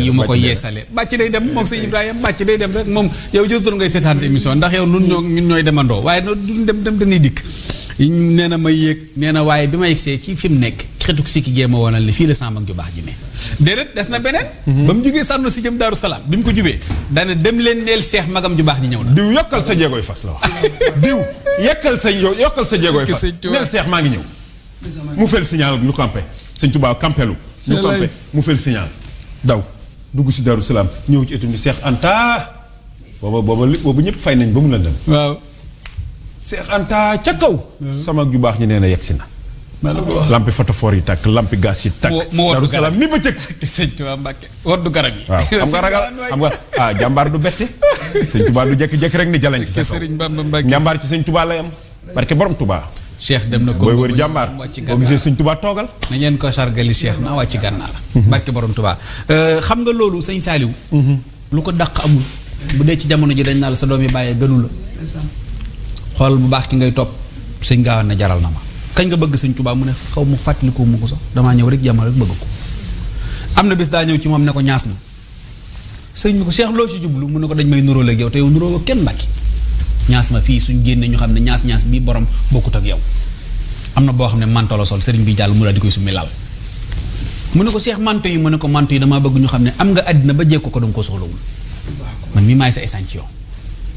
yu ma ko yeesale bàcc day dem moom sëñ Ibrahima bàcc day dem rek moom yow jotul ngay seetaan sa émission ndax yow ñun ñooy demandoo waaye duñ dem dañuy dikk nee na ma yéeg nee na waaye bi ma yegsee ci fi mu nekk xetuk sikki jéema woonal ne fii la sama mag ju baax ji ne déedéet des na beneen ba mu jógee sànno si jëm Daaru Salaam bi mu ko jubee daane dem leen neel Cheikh magam ju baax ji ñëw na diw yokkal sa jéegooy fas la wax diw yokkal sa jéegooy fas neel Cheikh maa ngi ñëw mu fel signal ñu campé sëñ Tuubaa campelu ñu campé mu fel signal daw dugg si Daaru Salaam ñëw ci étu ni Cheikh Anta booba ñëpp fay nañ ba mu lëndëm waaw Cheikh Anta ca kaw sama ju baax ñi nee na yegsi na lampi photophore yi tàkk lampi gaz yi tàkk Daaru Salaam ni ba cëkk sëñ Tuubaa Mbàkke woddu garab yi waaw xam nga ragal xam nga jàmbaar du bette sëñ Tuubaa du jekki-jekki rek ni jalañ ci sa kaw Sëriñ Bamba Mbàkke jàmbaar ci sëñ Tuubaa lay am parce que borom Tuubaa Cheikh dem na ko booy wër jàmbaar boo gisee sëñ Tuubaa toogal na ngeen ko sargali Cheikh na wàcc gànnaar barke borom Tuubaa xam nga loolu sëñ Saaliw lu ko dàq amul bu dee ci jamono ji dañ naa la sa doom yi bàyyee gënu la xool bu baax ki ngay topp sëñ Gaawaan na jaral na ma kañ nga bëgg sëñ Tuubaa mu ne xaw mu fàttaliku mu ko sax damaa ñëw rek jamono rek bëgg ko am na bés daa ñëw ci moom ne ko ñaas ma sëñ mi ko Cheikh loo ci jublu mu ne ko dañ may nuróole ak yow te yow nuróo kenn Mbàkke ñaas ma fii suñ génne ñu xam ne ñaas bii borom bokkut ak yow am na boo xam ne manto la sol sëriñ bi jàll mu daal di koy summi laal mu ne ko Cheikh manto yi mu ne ko manto yi damaa bëgg ñu xam ne am nga àddina ba jekko ko danga ko soxlawul man mii maay sa échantillon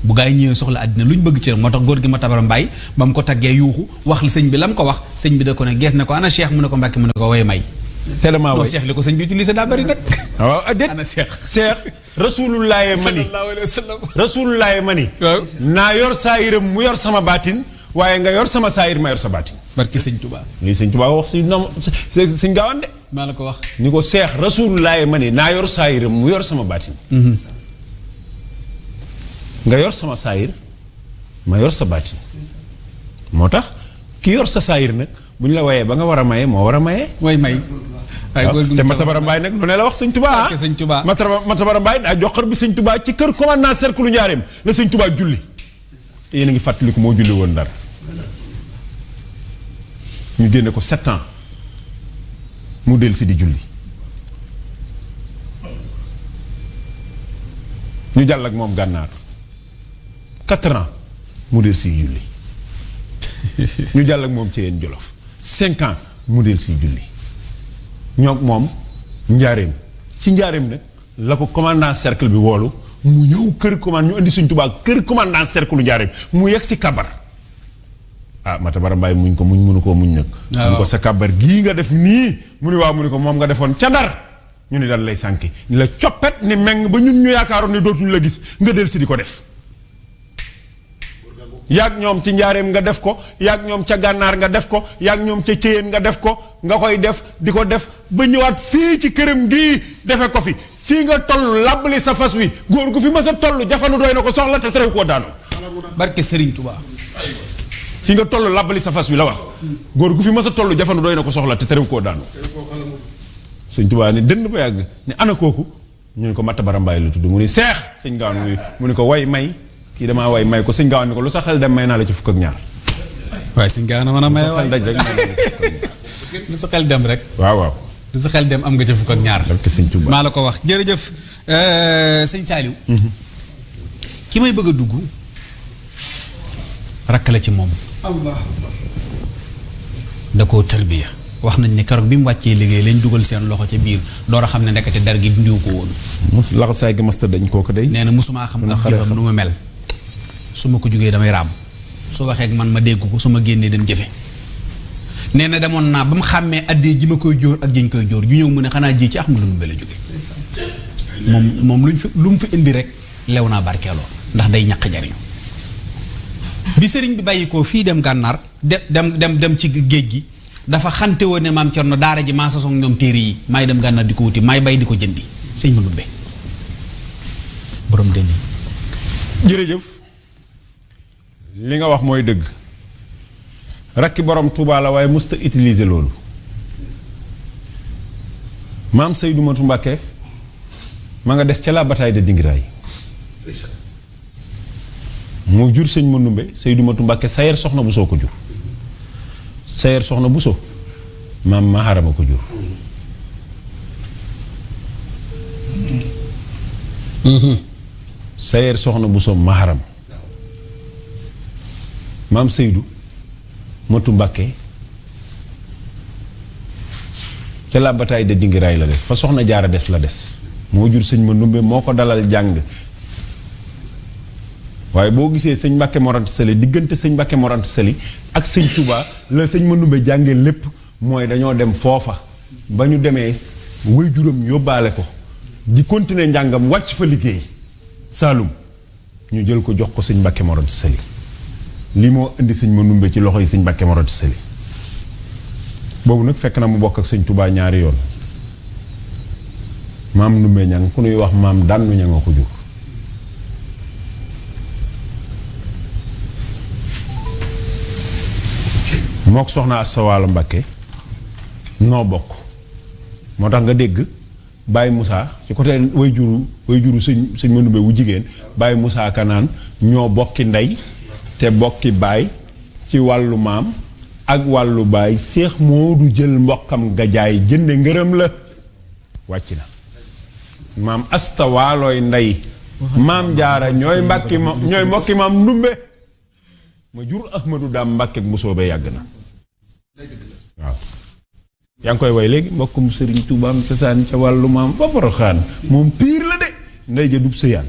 bu gaa yi ñëwee soxla àddina lu ñu bëgg ci rek moo tax góor gi ma tabara mbaay ba mu ko taggee yuuxu wax li sëñ bi la mu ko wax sëñ bi da ko ne gees ne ko ana Cheikh mu ne ko Mbàkke mu ne ko way may seedama way Cheikh li ko sëñ bi utilisé daa bëri nag waaw déet ana Cheikh rasulullaahi mani sallallahu alayhi wa sallam rasulullaahi mani waaw naa yor saayiram mu yor sama baatin waaye nga yor sama saayir ma yor sa baatin barki sëñ Tuubaa lii sëñ Tuubaa wax si nom sëñ Gaawaan de maa la ko wax ni ko Cheikh rasulullaahi mani naa yor saayiram mu yor sama baatin nga yor sama saayir ma yor sa baatin moo tax ki yor sa saayir nag bu ñu la wayee ba nga war a maye moo war a maye way may te Matabara Mbaay nag lu ne la wax sëñ Tuubaa sëñ Tuubaa Matabara Mbaay daa joxar bi sëñ Tuubaa ci kër commandant cercle Njaareem la sëñ Tuubaa julli te yéen a ngi fàttaliku moo julli woon Ndar ñu génne ko 7 ans mu del si di julli ñu jàll ak moom gànnaar 4 ans mu del si julli ñu jàll ak moom ci yéen Jolof 5 ans mu del si julli ñoom moom njaareem ci njaareem nag la ko commandant cercle bi woolu mu ñëw kër commandant ñu indi Sëñ Tuubaa kër commandant cercle njaareem mu yegg si kabar Matabara Mbaay muñ ko mënu koo muñ nag mu ko sa kabar gii nga def nii mu ni waaw mu ni ko moom nga defoon ca Ndar ñu ni dal lay sànki ni la coppet ni meng ba ñun ñu yaakaaroon ni dootuñu la gis nga del si di ko def yaag ñoom ci njaareem nga def ko yaag ñoom ca gànnaar nga def ko yaag ñoom ca céyeen nga def ko nga koy def di ko def ba ñëwaat fii ci këram gii defe ko fi fii nga toll làbbali sa fas wi góor gu fi mës a toll jafandu doy na ko soxla te terew koo daanu barke Serigne Touba fii nga toll làbbali sa fas wi la wax góor gu fi mës a toll jafandu doy na ko soxla te terew koo daanu Sëñ Tuubaa ni dënd ba yàgg ni ana kooku ñu ne ko Matabara Mbaay la tudd mu ni Seex sëñ Gaawaan mu ni ko way may kii damaa way may ko sëñ Gaawaan ni ko lu sa xel dem may naa la ci fukk ak ñaar waaye sëñ Gaawaan mën a may xel daj rek lu sa xel dem rek waaw lu sa xel dem am nga ci fukk ak ñaar sëñ Tuubaa maa la ko wax jërëjëf sëñ Saaliw ki may bëgg a dugg rakk la ci moom da koo tërbiya wax nañ ne keroog bi mu wàccee liggéey lañ dugal seen loxo ca biir door a xam ne ndekete dar gi ndiw ko woon laxasaay gi masta dañ kooku day nee na mosumaa xam nga jëfam nu ma mel su ma ko jógee damay raam su waxee ak man ma dégg ko su ma génnee dem jëfe nee na demoon naa ba mu xàmmee addee ji ma koy jóor ak jiñ koy jóor ju ñëw mu ne xanaa ji ci Ahmadu Ndumbe la jóge moom lu mu fi indi rek lew naa barkeeloo ndax day ñaq jariñu bi sëriñ bi bàyyi ko fii dem gànnaar dem ci géej gi dafa xante woon ne maam Cerno daara ji maa sasoog ñoom téere yi maay dem gànnaar di ko wuti maay bay di ko jëndi sëñ ma Ndumbe borom deni jërëjëf li nga wax mooy dëgg rakki borom Touba la waaye musta utiliser loolu maam Seydou Matou Mbacké ma nga des ca la bataille de Dingiraay moo jur sëñ ma Ndumbe Seydou Matou Mbacké Sayer soxna bu soo ko jur Sayer soxna bu so maam Maharama ko jur Sayer soxna bu som maharam maam Seydou Matu Mbàkke ca la bataille de Dingiraay la def fa soxna jaara des la des moo jur sëñ Mandumbe moo ko dalal jàng waaye boo gisee sëñ Mbàkke Mor Anta Sali diggante sëñ Mbàkke Mor Anta Sali ak sëñ Touba la sëñ Mandumbe jàngee lépp mooy dañoo dem foofa ba ñu demee way juróom yóbbaale ko di continuer njàngam wàcc fa liggéey Saalum ñu jël ko jox ko sëñ Mbàkke Mor Anta Sali lii moo indi sëñ Mandumbe ci loxo yi sëñ Mbàkke Mor Anta Sali boobu nag fekk na mu bokk ak sëñ Touba ñaari yoon maam Ndumbe ñang ku nuy wax maam Dànnu ña nga ko jur mook soxna Asta Waalo Mbàkke noo bokk moo tax nga dégg Baye Moussa ci côté way juru sëñ Mandumbe wu jigéen Baye Moussa Kanaan ñoo bokki ndey te bokki baay ci wàllu maam ak wàllu baay Seex Moodu jël mbokkam gajaay jënde ngërëm la wàcc na maam Asta Waalooy ndey maam Jaara ñooy mbokki maam Ndumbe ma jur Ahmadu Daam Mbàkke Mbusoobe yàgg na waaw yaa ngi koy way léegi mbokkum Sëriñ Tuubaam cosaan ca wàllu maam fa Poroxaan moom piir la de ndey ja dub sëyaan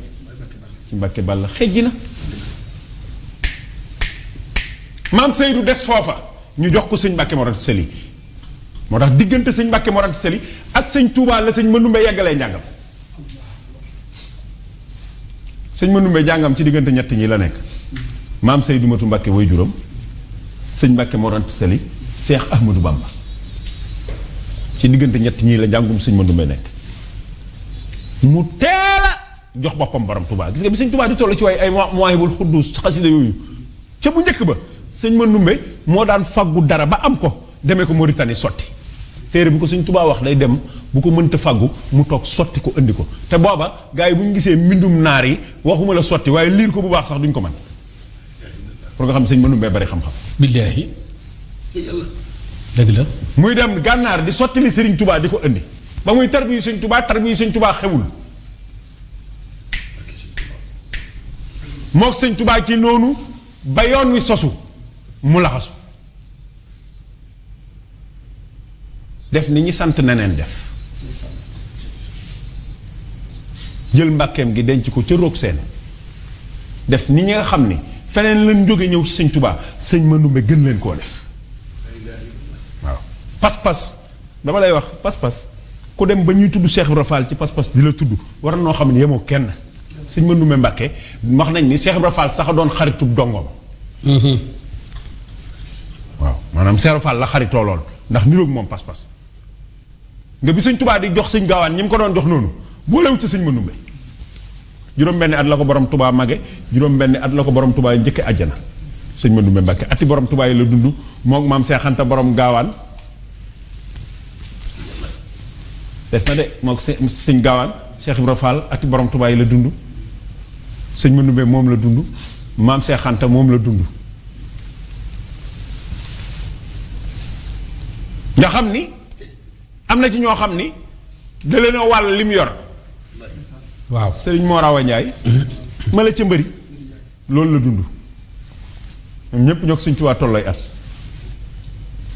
ci Mbàkke Balla xejji na maam Seydou des foofa ñu jox ko sëñ Mbàkke Mor Anta Sali moo tax diggante sëñ Mbàkke Mor Anta Sali ak sëñ Touba la sëñ Mandumbe yeggalee njàngam sëñ Mandumbe jàngam ci diggante ñett ñi la nekk maam Seydou Matu Mbàkke way juróom sëñ Mbàkke Mor Anta Sali Seex Ahmadou Bamba ci diggante ñett ñii la njàngum sëñ Mandumbe nekk mu teela jox boppam borom Touba gis nga bi sëñ Touba di toll ci way ay Mawaahibul Quddus xasida yooyu ca bu njëkk ba sëñ Mandumbe moo daan faggu dara ba am ko demee ko Mauritanie sotti téere bu ko sëñ Touba wax day dem bu ko mënta faggu mu toog sotti ko indi ko te booba gars yi bu ñu gisee mbindum naar yi waxuma la sotti waaye liir ko bu baax sax duñ ko mën pour nga xam sëñ Mandumbe bari xam-xam. billaahi dëgg la. muy dem gànnaar di sotti li Sëriñ Touba di ko indi ba muy tarbiyu sëñ Touba xewul mook sëñ Touba ci noonu ba yoon wi sosu mu laxasu def ni ñi sant neneen def jël mbàkkeem gi denc ko ca roog seen def ni ñi nga xam ni feneen lañ jóge ñëw ci sëñ Touba sëñ Mandumbe gën leen koo def waaw pas-pas dama lay wax pas-pas ku dem ba ñuy tudd Cheikh Ibra Fall ci pas-pas di la tudd war na noo xam ne yemoo kenn sëñ Mandumbe Mbàkke wax nañ ni Cheikh Ibra Fall sax doon xaritub dongoom waaw maanaam Cheikh Ibra Fall la xaritoo lool ndax niroog moom pas-pas nga bi sëñ Touba di jox sëñ Gaawaan ñi mu ko doon jox noonu boolewu ci sëñ Mandumbe juróom-benni at la ko borom Touba mage juróom-benni at la ko borom Touba yi njëkke àjjana sëñ Mandumbe Mbàkke ati borom Touba yi la dund moom maam Seex Anta borom Gaawaan des na de moom sëñ Gaawaan Cheikh Ibra Fall ati borom Touba yi la dund sëñ Mandumbe moom la dund maam Seex Anta moom la dund nga xam ni am na ci ñoo xam ni da leen a wàll li mu yor waaw sëriñ Mor Awa Njaay ma la ca mbëri loolu la dund ñoom ñépp ñoo ko Sëñ Tuubaa tollooy at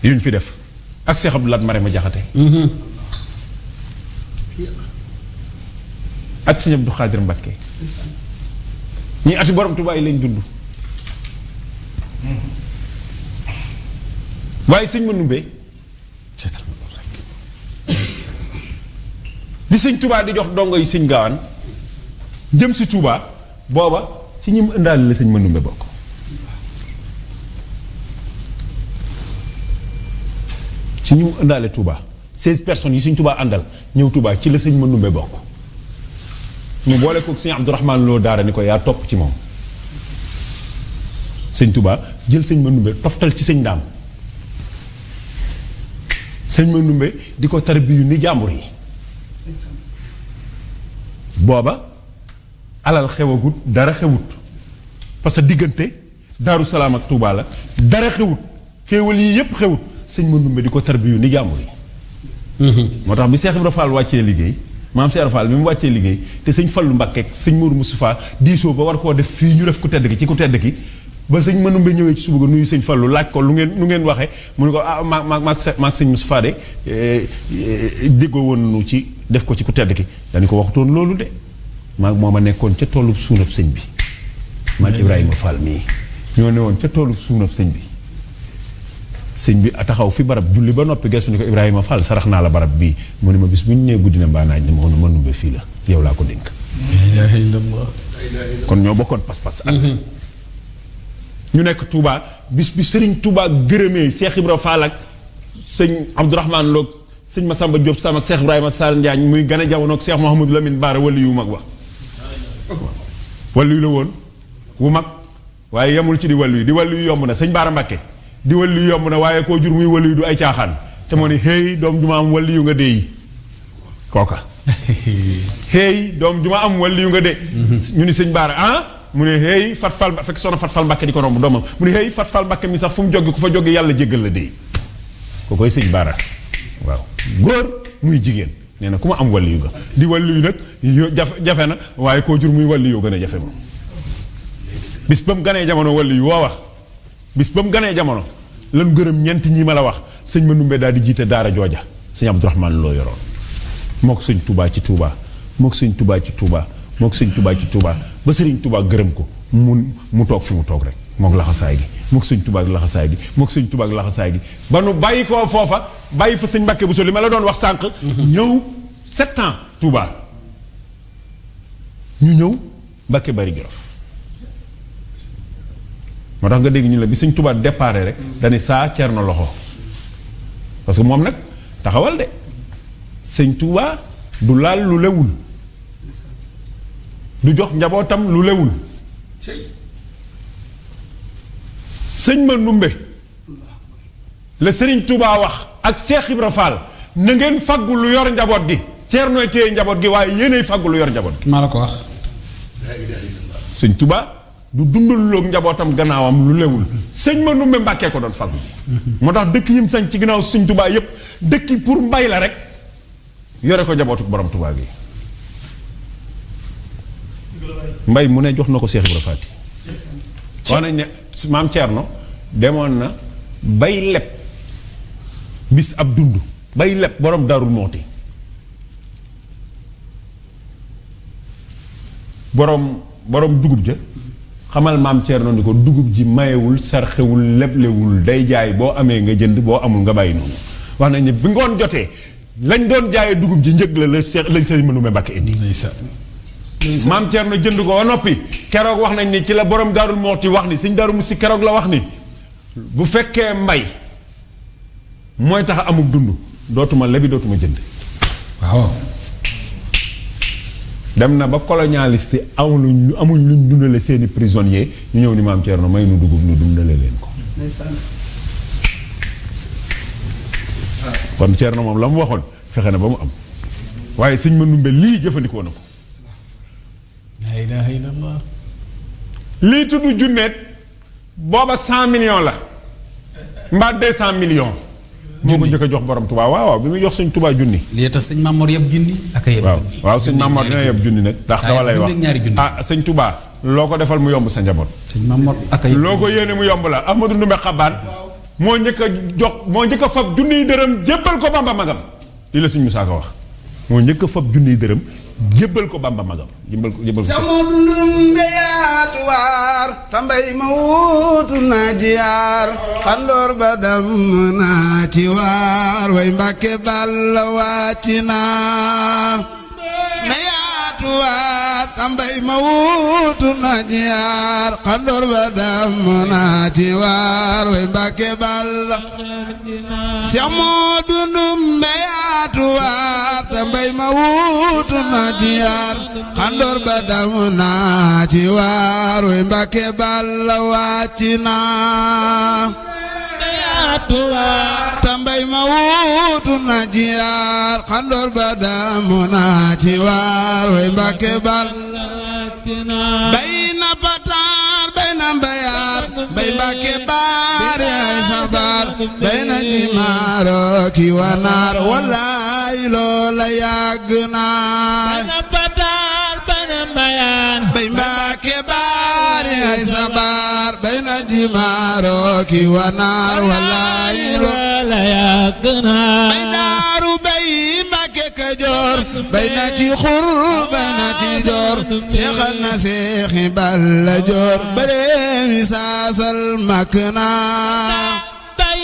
yuñ fi def ak Seex Abdu Laat Marema Jaxate ak Sëñ Abdu Xaadir Mbakke ñii ati borom Tuubaa yi lañ dund waaye sëñ Mandumbe di sëñ Touba di jox dongo yi sëñ Gaawaan jëm si Touba booba ci ñi mu ëndaale la sëñ Mandumbe bokk ci ñi mu ëndaale Touba 16 personnes yi sëñ Touba àndal ñëw Touba ci la sëñ Mandumbe bokk mu boole ko sëñ Abdourahmane Lo Daara ni ko yaa topp ci moom sëñ Touba jël sëñ Mandumbe toftal ci sëñ Daam sëñ Mandumbe di ko tarbiyu ni jàmbur yi booba alal xewagut dara xewut parce que diggante Daaru Salaam ak Touba la dara xewut xéewal yi yépp xewut sëñ Mandumbe di ko tarbiyu ni jàmbur yi moo tax bi Cheikh Ibra Fall wàccee liggéey maam Cheikh Fall bi mu wàccee liggéey te sëñ Fallu Mbàkke ak sëñ Mourou Moustapha diisoo ba war koo def fii ñu def ku tedd ki ci ku tedd ki ba sëñ Manumbe ñëwee ci suba ga nuyu sëñ Fallu laaj ko lu ngeen waxee mu ne ko ah maag sëñ Moustapha de déggoo woon nu ci def ko ci ku tedd ki dañu ko waxutoon loolu de maag moom a nekkoon ca toolub suunab sëñ bi maag Ibrahima Fall mii ñoo ne woon ca toolub suunab sëñ bi taxaw fi barab julli ba noppi gestu ni ko Ibrahima Fall sarax naa la barab bii mu ne ma bis bu ñu nee guddi na mbaa naaj ne ma woon Manumbe fii la yow laa ko dénk. la ilaha illallah. kon ñoo bokkoon pas-pas ak ñu nekk Touba bis bi Serigne Touba gërëmee Cheikh Ibra Fall ak sëñ Abdourahmane Lo sëñ Massamba Diop Sam ak Cheikh Ibrahima Sall Njaañ muy gane jamono ak Cheikh Mouhamadou Lamine Bara wali yu mag wax wali yu la woon wu mag waaye yemul ci di wali yu yomb na sëñ Bara Mbacké di wali yu yomb na waaye koo jur muy wali yu du ay caaxaan te moo ni hey doom ju ma am wali yu nga dee kooka hey doom ju ma am wali yu nga dee ñu ni sëñ Bara ah mu ne hey Fat Fall fekk soxna Fat Fall Mbacké di ko romb doomam mu ne hey Fat Fall Mbacké mi sax fu mu jóge ku fa jóge yàlla jéggal la dee ko koy sëñ Bara waaw góor muy jigéen nee na ku ma am wàllu yu ga di wàllu yu nag jafe na waaye koo jur muy wàllu yu gën a jafe moom bis ba mu ganee jamono wàllu yu woowa bis ba mu ganee jamono lan gërëm ñeent ñi ma la wax sëñ Manumbe daal di jiite daara jooja sëñ Abdourahmane loo yoroon moo ko sëñ Touba ci Touba moo ko sëñ Touba ci Touba moo ko sëñ Touba ci Touba ba sëriñ Touba gërëm ko mu toog fi mu toog rek moo ko laxasaay gi moo ko sëñ Touba ak laxasaay gi moo ko sëñ Touba ak laxasaay gi ba nu bàyyi koo foofa bàyyi fa sëñ Mbàkke Bousso li ma la doon wax sànq ñëw 7 ans Touba ñu ñëw Mbàkke Bari Jolof moo tax nga dégg ñu la bi sëñ Touba déparé rek dani saa Ceerno loxo parce que moom nag taxawal de sëñ Touba du laal lu lewul du jox njabootam lu lewul sëñ Manumbe la Sëriñ Touba wax ak Cheikh Ibra Fall na ngeen faggu lu yor njaboot gi Ceernooy téye njaboot gi waaye yéenay faggu lu yor njaboot gi maa la ko wax sëñ Touba du dundaloog njabootam gannaawam lu lewul sëñ Manumbe Mbàkke ko doon faggu moo tax dëkk yim sañ ci ginnaaw sëñ Touba yépp dëkki pour mbay la rek yore ko njabootu borom Touba gi mbay mu ne jox na ko Cheikh Ibra Faati wax nañ ne maam Ceerno demoon na bay leb bis ab dund bay leb borom Daarul Mooti borom dugub ja xamal maam Ceerno ni ko dugub ji mayewul sarxewul leblewul day jaay boo amee nga jënd boo amul nga bàyyi noonu wax nañ ne bi ngoon jotee lañ doon jaayee dugub ji njëg la lañ Sëriñ Manumbe Mbàkke indi maam Ceerno jënd ko ba noppi keroog wax nañ ni ci la borom Daarul Mooti wax ni sëñ Daaru Musti keroog la wax ni bu fekkee mbay mooy tax amul dund dootuma lebi dootuma jënd waaw dem na ba colonialiste amuñ luñ dundale seeni prisonnier ñu ñëw ni maam Ceerno may nu dugub nu dundale leen ko kon Ceerno moom la mu waxoon fexe na ba mu am waaye sëñ Manumbe lii jëfandikoo na ko la ilaha illallah lii tudd junneet booba 100 millions la mbaa 200 millions moo ko njëkk a jox borom Touba waaw bi muy jox sëñ Touba junni lii tax sëñ Mamor yeb junni ak a yeb junni waaw sëñ Mamor dina yeb junni nag ndax dama lay wax sëñ Touba loo ko defal mu yomb sa njaboot sëñ Mamor ak a yeb loo ko yéene mu yomb la Ahmadou Ndumbe Xabaan moo njëkk a fab junniy dërëm jébbal ko Bamba magam lii la sëñ Musaa Ka wax moo njëkk a fab junniy dërëm jébbal ko Bamba magam jébbal ko Ahmadou Ndumbe yaatu waar tambay ma wuutu naa jiyaar xandoor ba dam naa ci waar way Mbàkke Balla wàcci naa ma yaatu waar tambay ma wuutu naa jiyaar xandoor ba dam naa ci waar way Mbàkke Balla Seex Moodu Ndumbe yaatu waar tambay ma wuutu naa jiyaar xandoor ba dam naa ci waar way Mbàkke Balla wàcci naa tambay ma wuutu naa jiyaar xandoor ba dam naa ci waar way Mbàkke Balla bay na pataar bay na mbayaar bay Mbàkke baar ay sabar bayna jimaaro ki wanaar wallaay loola yàgg naa bay Mbàkke baari ay sabar bayna jimaaro ki wanaar wallaay loola yàgg naa bay daaru bay Mbàkke Kajoor bay na ci xur bay na ci joor seexal na seexi Balla Joor bare mi saasal mak naa bay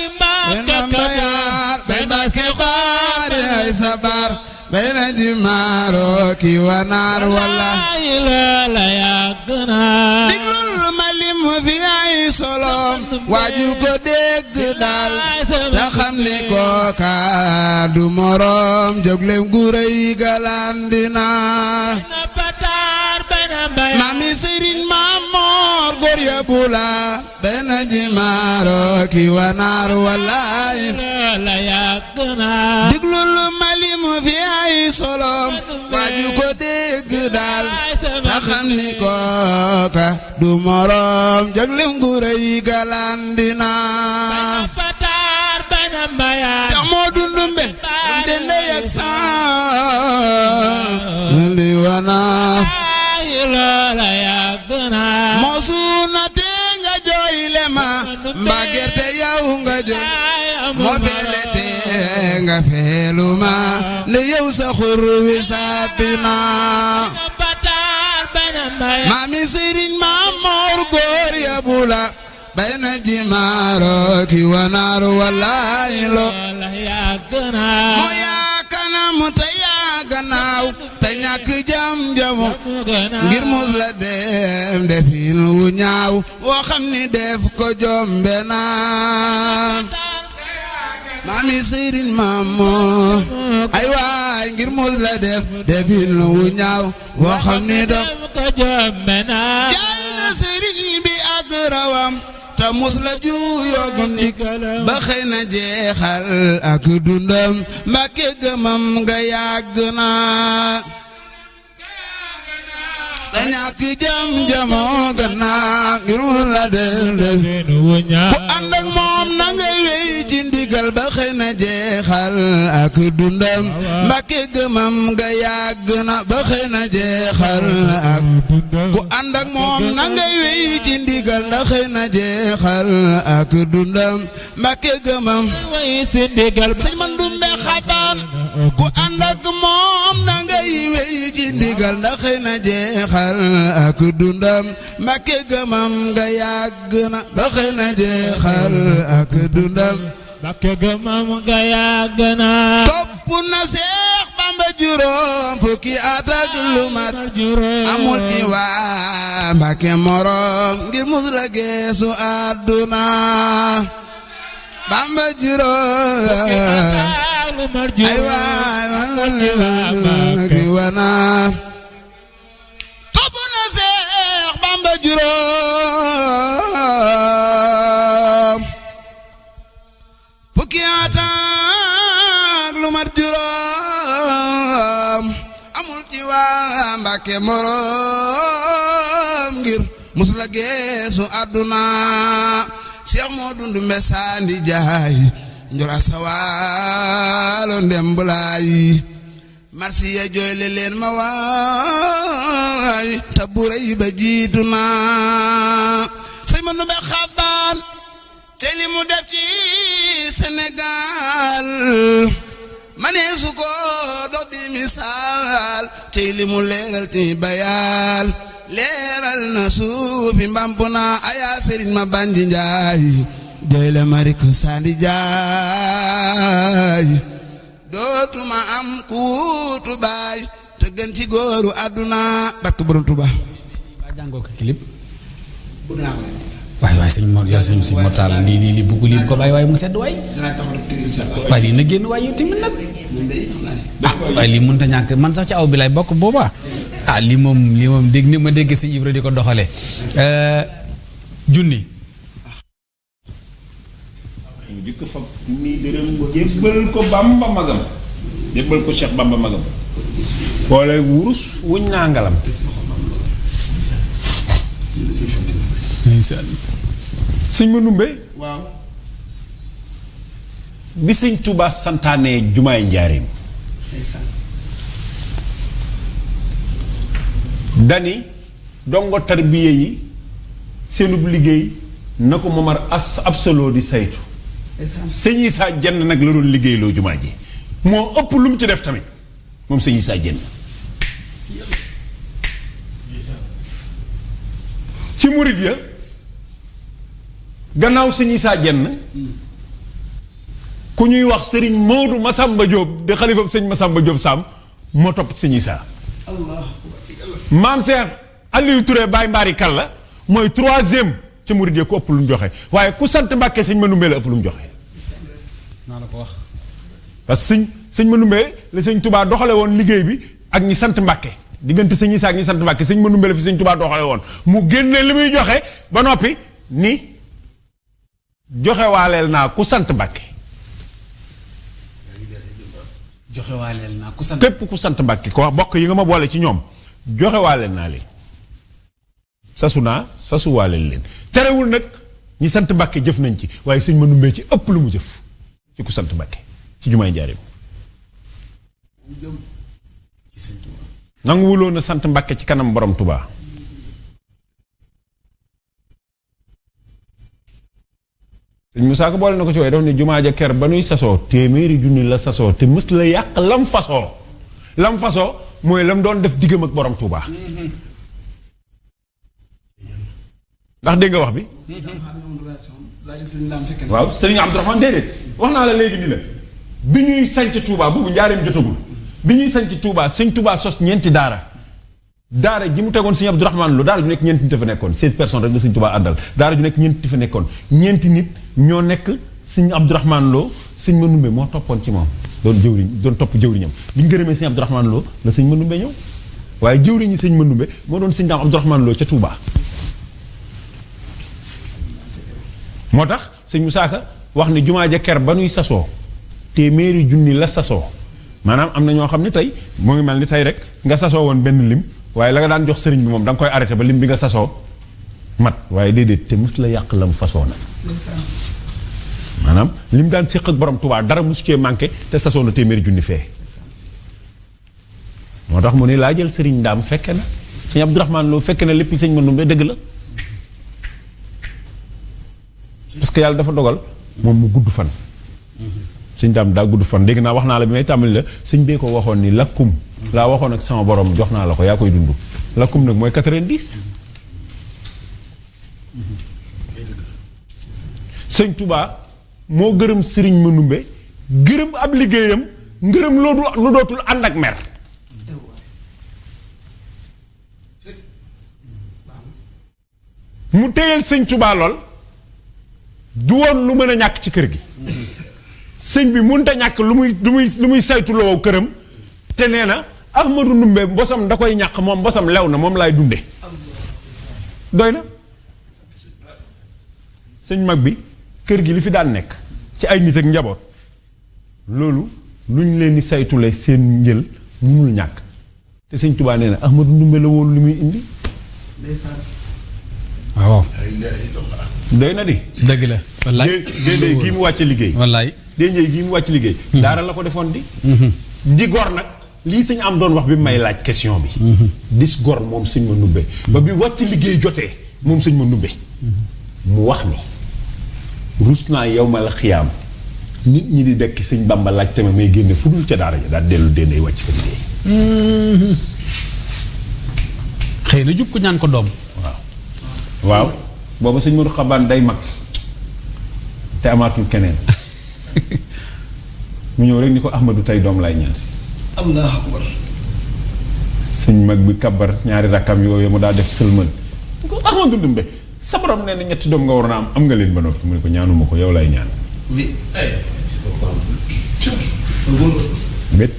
Mbàkke baari ay sabar bay na jimaaro ki wanaar wallaay loola yàgg naa diglul ma lim fi ay solom waaju ko dégg daal ta xam ni kooka du morom jóglem gu rëy galandina mami Sëriñ Maamoor góor ya bula bay na jimaaro ki wanaar wallaay loola yàgg naa diglul ma lim fi ay solom waaju ko dégg daal ta xam ni kooka du morom jóglem gu rëy galandina Seex Moodu Ndumbe dende yak sa li wanaar loola yàgg naa moosuna te nga jooyle ma mbaa gerte yow nga jooy moo feele te nga feelu ma ne yow sa xur wi sàppi naa maami Sëriñ Maamoor góor ya bula bay na jimaaro ki wanaar wallaay loola yàgg naa moo yaa kanam te yaa gannaaw te ñàkk jam-jamu ngir mus la dem defin wu ñaaw woo xam ni def ko jombe naa maami Sëriñ Maamoor ay waay ngir mus la def defin wu ñaaw woo xam ni def ko jombe naa jaay na sëriñ bi ak rawam ta mus la juuyoo gundik ba xëy na jeexal ak dundam Mbàkke gëmam nga yàgg naa da ñàkk jam-jamoo gannaaw ngir mus la def ku ànd ak moom na ngay wéy ci ndigal ba xëy na jeexal ak dundam Mbàkke gëmam nga yàgg na ba xëy na jeexal ak ku ànd ak moom na ngay wéy ci ndigal ndax xëy na jeexal ak dundam Mbàkke gëmam sëñ Mandumbe Xabaan ku ànd ak moom na ngay wéy ci ndigal ndax xëy na jeexal ak dundam Mbàkke gëmam nga yàgg na ba xëy na jeexal ak dundam Mbàkke gëmam nga yàgg na topp na Seex Bamba juróom fukki at ak lu mat amul ci waa Mbàkke morom ngir mus la geesu àdduna Bamba juróom ay waay ki wana topp na Seex Bamba juróom fukki at ak lu mat juróom amul ci waa Mbàkke morom ngir mus la geesu àdduna Seex Moodu Ndumbe Sandi Jaay njura sawaalo ndembulaay marsiya jooyle leen ma waay taburay ba jiitu naa Sëñ Mandumbe Xabaan te li mu def ci Sénégal manee su ko dox di misaal te li mu leeral ci bayaal leeral na suufi mbampuna aya Sëriñ ma Banji Njaay jooyle marik Sandi Jaay dootuma am kuutu baay te gën ci góoru àdduna barke Borom Tuuba ba jàngoo ko clip waay waay sëñ Mor yàlla sëñ si mortal lii bugg lii ko bàyyi waaye mu sedd waay waaye lii na génn waay yow tamit nag waaye lii mënut a ñàkk man sax ci aw bi lay bokk boobaa lii moom dégg ni ma dégg sëñ Ibra di ko doxale junni ñu jëkk fa nii dërëm jébbal ko Bamba magam jébbal ko Cheikh Bamba magam boole wurus wuñ naa ngalam sëñ Mandumbe waaw bi sëñ Touba santaane jumaay njaareem dani dongo tarbiya yi seenub liggéey na ko Momar Absolo di saytu sëñ Issa Dieng nag la doon liggéeyloo jumaa ji moo ëpp lu mu ci def tamit moom sëñ Issa Dieng ci murit ya gannaaw sëñ Issa Dieng ku ñuy wax sëriñ Maodo Massamba Diop de xalifa sëñ Massamba Diop Sam moo topp sëñ Issa maam Cheikh Aliou Touré Baye Mbari Kalla mooy troisième ca murid ya ku ëpp lu mu joxe waaye ku sant Mbàkke sëñ Manoumbe la ëpp lu mu joxe naa la ko wax parce que sëñ Manoumbe la sëñ Touba doxale woon liggéey bi ak ñi sant Mbàkke diggante sëñ Issa ak ñi sant Mbàkke sëñ Manoumbe la fi sëñ Touba doxale woon mu génne li muy joxe ba noppi ni joxe waaleel naa ku sant Mbàkke joxe waaleel naa ku sant képp ku sant Mbàkke ko wax bokk yi nga ma boole ci ñoom joxe waaleel naa leen sasu naa sasu waaleel leen terewul nag ñi sant Mbàkke jëf nañ ci waaye sëñ Manoumbe ci ëpp lu mu jëf ci ku sant Mbàkke ci jumaay njaareem nanguwuloon na sant Mbàkke ci kanam borom Touba sëñ Musaa Ka boole na ko ci waaye daf ne jumaa ja ker ba nuy sasoo téeméeri junni la sasoo te mës la yàq lam fasoo mooy lam doon def diggam ak borom Touba ndax dégg nga wax bi waaw sëriñ Abdourahmane déedéet wax naa la léegi ni la bi ñuy sanc Touba boobu njaareem jotagul bi ñuy sanc Touba sëñ Touba sos ñeenti daara ji mu tegoon sëñ Abdourahmane Lo daara ju nekk ñeenti nit fa nekkoon 16 personnes rek la sëñ Touba àndal daara ju nekk ñeenti fa nekkoon ñeenti nit ñoo nekk sëñ Abdourahmane Lo sëñ Manoumbe moo toppoon ci moom doon topp jëwriñam bi ñu gërëmee sëñ Abdourahmane Lo la sëñ Manoumbe ñëw waaye jëwriñi sëñ Manoumbe moo doon sëñ daam Abdourahmane Lo ca Touba moo tax sëñ Musaa Ka wax ne jumaa ja ker ba nuy sasoo téeméeri junni la sasoo maanaam am na ñoo xam ne tey moo ngi mel ni tey rek nga sasoo woon benn lim waaye la nga daan jox sëriñ bi moom da nga koy arrêté ba lim bi nga sasoo mat waaye déedéet te mus la yàq lam fasoo na maanaam lim daan séq ak borom Touba dara mus cee manqué te sasoo na téeméeri junni fee moo tax mu ne laa jël sëriñ Ndaam fekke na sëñ Abdourahmane Lo fekke na lépp sëñ Manoumbe dëgg la parce que yàlla dafa dogal moom mu gudd fan sëñ Ndaam daa gudd fan dégg naa wax naa la bi may tàmbali la sëñ bee ko waxoon ni lakkum laa waxoon ak sama borom jox naa la ko yaa koy dund lakkum nag mooy 90 sëñ Touba moo gërëm sëriñ Manoumbe gërëm ab liggéeyam ngërëm lu dootul ànd ak mer mu téyel sëñ Touba lool du woon lu mën a ñàkk ci kër gi sëñ bi mënut a ñàkk lu muy saytu loo këram te nee na Ahmadou Ndumbe mbosam da koy ñàkk moom mbosam lew na moom laay dunde doy na sëñ mag bi kër gi li fi daan nekk ci ay nit ak njaboot loolu lu ñu leen di saytule seen njël mënul ñàkk te sëñ Touba nee na Ahmadou Ndumbe la woon lu muy indi waaw doy na di dëgg la wallaay déedéet gii mu wàcce liggéey wallaay déedéet gii mu wàcce liggéey daara la ko defoon di gor nag lii sëñ am doon wax bi may laaj question bi dis gor moom sëñ Manoumbe ba bi wàcc liggéey jotee moom sëñ Manoumbe mu wax ni rus naa yow ma la xiyaam nit ñi di dekk sëñ Bamba laaj tamit may génne fu dul ca daara ja daal dellu dénday wàcc fa liggéey xëy na jub ko ñaan ko doom waaw booba sëñ Modou Xabaan day mag te amaatul keneen mu ñëw rek ni ko Ahmadou tey doom lay ñaan si Allahu akbar sëñ mag bi kabar ñaari rakkam yooyu mu daa def sëlmal mu ko Ahmadou Ndumbe sa borom nee na ñetti doom nga war naa am nga leen ba noppi mu ne ko ñaanuma ko yow lay ñaan bét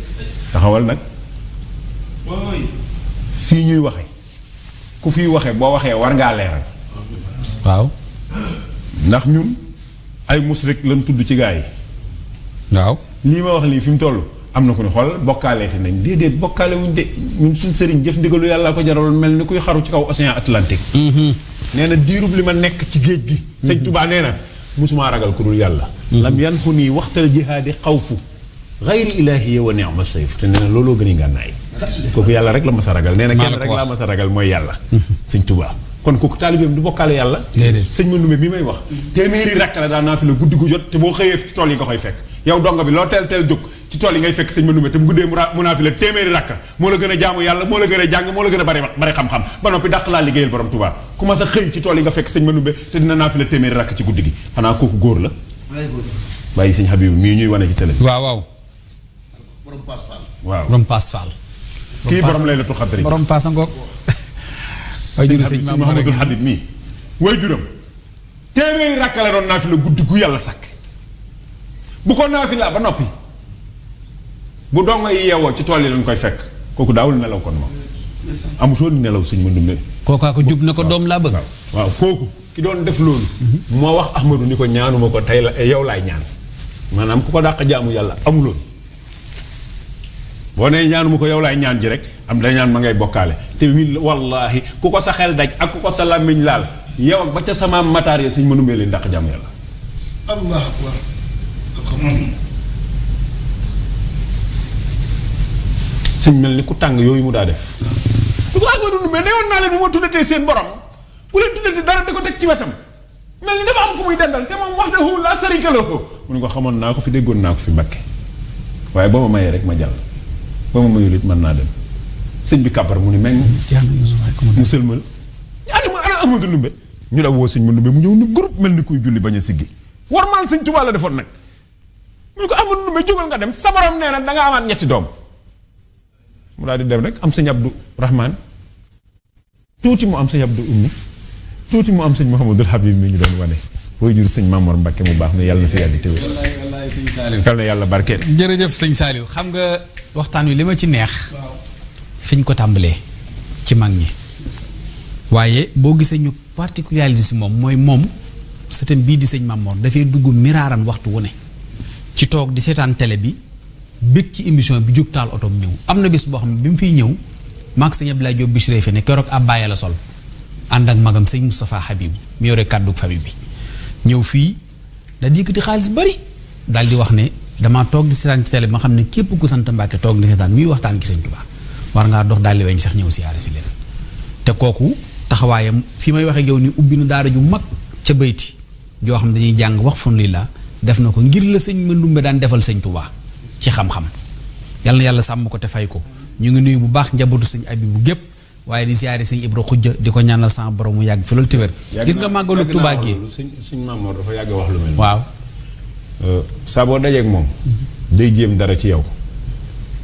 taxawal nag fii ñuy waxe ku fiy waxe boo waxee war ngaa leeral waaw ndax ñun ay musrik lañ tudd ci gaa yi waaw lii ma wax lii fi mu toll am na ko ni xool bokkaaleeti nañ déedéet bokkaale wuñ de ñun suñ sëriñ jëf ndigalu yàlla ko jaraloon mel ni kuy xaru ci kaw océan Atlantique nee na diirub li ma nekk ci géej gi sëñ Touba nee na musumaa ragal ku dul yàlla lam yan xu nii waxtal jihaadi xawfu xayri ilaahi wa ni'ma sayf te nee na looloo gën a ngànnaay kooku yàlla rek la mas a ragal nee na kenn rek laa mas a ragal mooy yàlla sëñ Tuubaa kon kooku taalibeem du bokkaale yàlla sëñ Mandumbe mi may wax téeméeri rakk la daan naa fi la guddi gu jot te boo xëyee ci tool yi nga koy fekk yow donga bi loo teel jóg ci tool yi ngay fekk sëñ Mandumbe te bu guddee mu naa fi la téeméeri rakk moo la gën a jaamu yàlla moo la gën a jàng moo la gën a bari xam-xam ba noppi dàq laa liggéeyal borom Tuubaa ku ma sa xëy ci tool yi nga fekk sëñ Mandumbe te dina naa fi la téeméeri rakk ci guddi gi xanaa kooku góor la bàyyi sëñ Habibu mii ñuy wane ci télé waaw borom Paas Fall kii borom Laylatul Qadri borom Paas ngoog way juru sëñ Mahamadul Habib mii way juram téeméeri rakk la doon naa fi la guddi gu yàlla sàkk bu ko naa fi laa ba noppi bu dongo yi yeewoo ci tool yi lañ koy fekk kooku daawul nelaw kon moom amutoon nelaw sëñ Mandumbe kookaa ko jub na ko doom laa bëgg waaw kooku ki doon def loolu moo wax Ahmadu ni ko ñaanuma ko tey la yow laay ñaan maanaam ku ko dàq jaamu yàlla amuloon boo nee ñaanuma ko yow laay ñaan ji rek am da ñaan ma ngay bokkaale te wallaahi ku ko sa xel daj ak ku ko sa làmmiñ laal yow ak ba ca sama mataar ya sëñ Mandumbe leen dàq jaamu yàlla allah akbar sëñ mel ni ku tàng yooyu mu daa def du ko Ahmadu Ndumbe ne woon naa leen bu ma tuddatee seen borom bu leen tuddatee dara di ko teg ci wetam mel ni dafa am ku muy dendal te moom wahdahu laa sharika lahu mu ne ko xamoon naa ko fi déggoon naa ko fi Mbàkke waaye ba ma mayee rek ma jàll ba ma mayul it mën naa dem sëñ bi kàbbar mu ni meng mu sëlmal ana Ahmadu Ndumbe ñu la woo sëñ Mandumbe mu ñëw ni groupe mel ni kuy julli bañ a siggi war maan sëñ Tuubaa la defoon nag mu ne ko Ahmadu Ndumbe jógal nga dem sa borom nee na danga amaat ñetti doom mu daal di dem rek am sëñ Abdou Rahman tuuti mu am sëñ Abdou Ummi tuuti mu am sëñ Mouhamadul Habib mi ñu doon wane booy jur sëñ Mamor Mbacke mu baax ne yàlla na fi yàgg téwé wallaay sëñ Saliou yàlla na yàlla barkeel jërëjëf sëñ Saliou xam nga waxtaan wi li ma ci neex fi ñu ko tàmbalee ci mag ñi waaye boo gisee ñu particularité si moom sëtam bii di sëñ Mamor dafay dugg miraaran waxtu wu ne ci toog di seetaan télé bi bëgg ci émission bi jóg taal otom ñëw am na bés boo xam ne bi mu fiy ñëw maag sëñ Abdoulaye Diop Bichri fi ne keroog abbaaya la sol ànd ak magam sëñ Moustapha Habib mi yore kàddu famille bi ñëw fii daal di yëkkati xaalis bari daal di wax ne damaa toog di seetaan ci télé bi ma xam ne képp ku sant Mbàkke toog di seetaan muy waxtaan ki sëñ Tuubaa war ngaa dox daal di weñ sax ñëw siyaare si leen te kooku taxawaayam fi may waxee yow ni ubbi na daara ju mag ca bayti joo xam ne dañuy jàng wax fon lii la def na ko ngir la sëñ Mandumbe daan defal sëñ Tuubaa ci xam-xam yal na yàlla sàmm ko te fay ko ñu ngi nuyu bu baax njabootu sëñ Abibu gépp waaye di siyaare sëñ Ibra Xujja di ko ñaanal sama borom mu yàgg fi loolu téwér gis nga màggalu Tuubaa gi sëñ Mamoor dafa yàgg wax lu mel waaw saa boo dajeek moom day jéem dara ci yow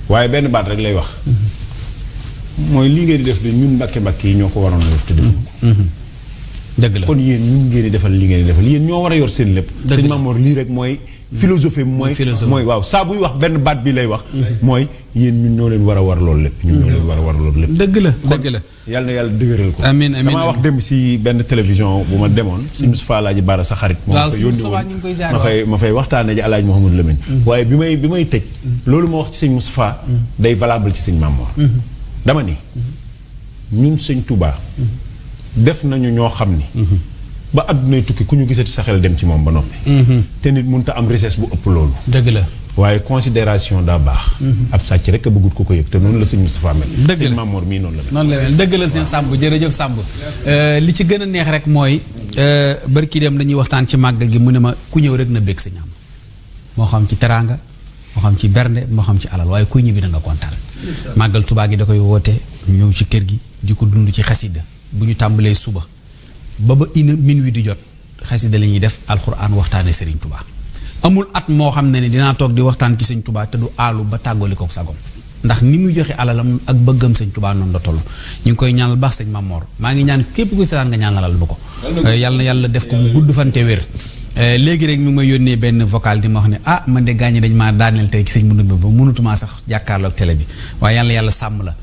waaye benn baat rek lay wax mooy lii ngeen di def de ñun mbàkke yi ñoo ko waroon a def te def dëgg la kon yéen ñun ngeen di defal li ngeen di defal yéen ñoo war a yor seen lépp sëñ Mamoor lii rek mooy philosophie mooy waaw saa buy wax benn baat bi lay wax mooy yéen ñun ñoo leen war a war loolu lépp ñun ñoo leen war a war loolu lépp dëgg la yàlla na yàlla dëgëral ko amiin amiin damaa wax dem si benn télévision bu ma demoon suñu Moustapha Alaaji Baara sa xarit moom fa yónni woon ma fay waxtaane ji Alaaji Mouhamadou Lamine waaye bi may tëj loolu ma wax ci sëñ Moustapha day valable ci sëñ Mamoor dama ni ñun sëñ Touba def nañu ñoo xam ni ba àddunay tukki ku ñu gisati sa xel dem ci moom ba noppi te nit mënut a am richesse bu ëpp loolu dëgg la waaye considération daa baax ab sàcc rek a bëggut ko yëg te noonu la sëñ Moustapha mel dëgg la sëñ Mamoor mii noonu la mel dëgg la sëñ Samb jërëjëf Samb li ci gën a neex rek mooy barki dem dañuy waxtaan ci màggal gi mu ne ma ku ñëw rek na bég sa ñaam moo xam ci teraanga moo xam ci bernde moo xam ci alal waaye kuy ñibbi da nga kontaan màggal Tuubaa gi da koy woote ñu ñëw ci kër gi di ko dund ci xasida bu ñu tàmbalee suba ba minuit di jot xasida la ñuy def alxuraan waxtaane Serigne Touba amul at moo xam ne dinaa toog di waxtaan ci sëñ Touba te du aalu ba tàggooli kook sagom ndax ni muy joxe alalam ak bëggam sëñ Touba noonu la toll ñu ngi koy ñaanal baax sëñ Mamor maa ngi ñaan képp kuy seetaan nga ñaanalal nu ko yàlla na yàlla def ko mu gudd fante wér léegi rek mi ngi may yónnee benn vocal di ma wax ne man de gaañi dañ maa daaneel tey ci sëñ Mandumbe ba mënatumaa sax jàkkaarloog télé bi waaye yàlla sàmm la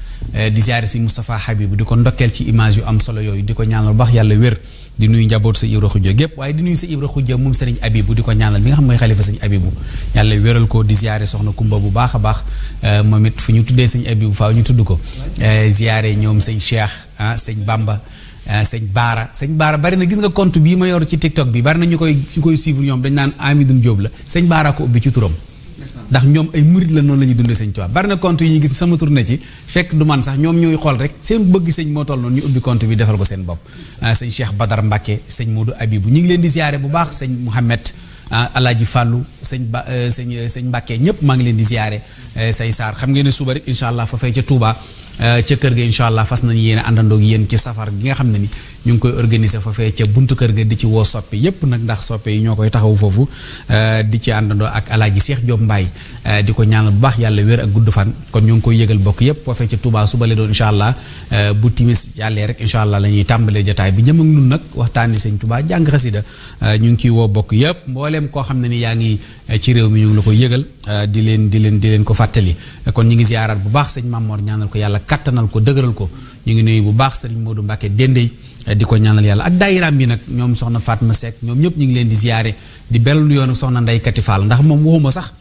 di ziare si Moustapha Habib di ko ndokkeel ci image yu am solo yooyu di ko ñaanal baax yàlla wér di nuyu njaboot sa Ibra Xujja gépp waaye di nuyu sa Ibra Xujja moom sëriñ Abibu di ko ñaanal bi nga xam mooy xalifa sëñ Abibu yàlla wéral ko di ziare soxna Kumba bu baax a baax moom it fu ñu tuddee sëñ Abibu faaw ñu tudd ko ziare ñoom sëñ Cheikh sëñ Bamba sëñ Baara bari na gis nga compte bii ma yor ci TikTok bi bari na ñu koy suivre ñoom dañ naan Amidoune Diop la sëñ Baara ko ubbi ci turam ndax ñoom ay murit la noonu la ñuy dundee sëñ Tuubaa bari na compte yi ñu gis sama tur ne ci fekk du man sax ñoom ñooy xool rek seen bëgg sëñ moo toll noonu ñu ubbi compte bi defal ko seen bopp sëñ Cheikh Badar Mbacke sëñ Modou Abibou ñu ngi leen di ziyaare bu baax sëñ Mouhamed Alaaji Fàllu sëñ Mbacke ñëpp maa ngi leen di ziyaare say Saar xam ngeen ne suba rek incha allah fa fay ca Touba ca kër ga incha allah fas nañu yéene àndandoo ak yéen ci safar gi nga xam ne ni ñu ngi koy organiser fa fee ca buntu kër ga di ci woo soppe yépp nag ndax soppe yi ñoo koy taxaw foofu di ci àndandoo ak Alaaji Cheikh Diop Mbaye di ko ñaanal bu baax yàlla wér ak gudd fan kon ñu ngi koy yëgal bokk yépp fa fee ca Touba suba le doon incha allah bu timis jàllee rek incha allah la ñuy tàmbalee jotaay bi jëm ak nun nag waxtaani sëñ Touba jàng xasida ñu ngi ciy woo bokk yépp mbooleem koo xam ne ni yaa ngi ci réew mi ñu ngi la koy yëgal di leen ko fàttali kon ñu ngi ziyaaraat bu baax sëñ Mamor ñaanal ko yàlla kattanal ko dëgëral ko ñu ngi nuyu bu baax sëriñ Modou Mbacke Dendey di ko ñaanal yàlla ak daayiraam bi nag ñoom soxna Fatma Seck ñoom ñëpp ñu ngi leen di ziyaare di bellu yoon ak soxna Ndey Kati Fall ndax moom waxuma sax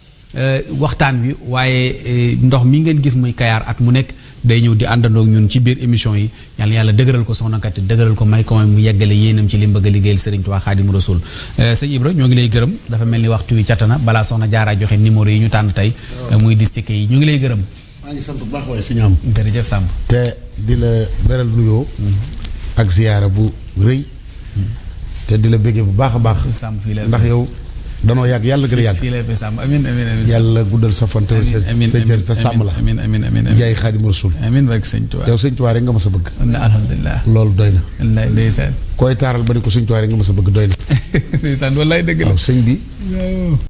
waxtaan wi waaye ndox mi ngeen gis muy Kayaar at mu nekk day ñëw di àndandoo ñun ci biir émission yi yàlla dëgëral ko soxna Kati dëgëral ko may ko mu yeggale yéenam ci li mu bëgg a liggéeyal Sëriñ Tuubaa Xaadimu Rasuul sëñ Ibra ñoo ngi lay gërëm dafa mel ni waxtu wi catana balaa soxna Jaara joxe numéro yi ñu tànn tey muy distique yi ñu ngi lay gërëm maa ngi sant bu baax waaye si ñaam jërëjëf Samb te di la beral nuyoo ak ziyaara bu rëy te di la bëggee bu baax a baax Samb fii la ndax yow danoo yàgg yàlla gën a yàgg fii la Samb amiin yàlla guddal sa fan te sa cër sa sàmm la amiin jaay Xaadimu Rasuul amiin barke sëñ Tuubaa yow sëñ Tuubaa rek nga ma sa bëgg alhamdulilah loolu doy na wallaay ndeysaan koy taaral ba ni ko sëñ Tuubaa rek nga ma sa bëgg doy na ndeysaan wallaay dëgg la waaw sëñ bi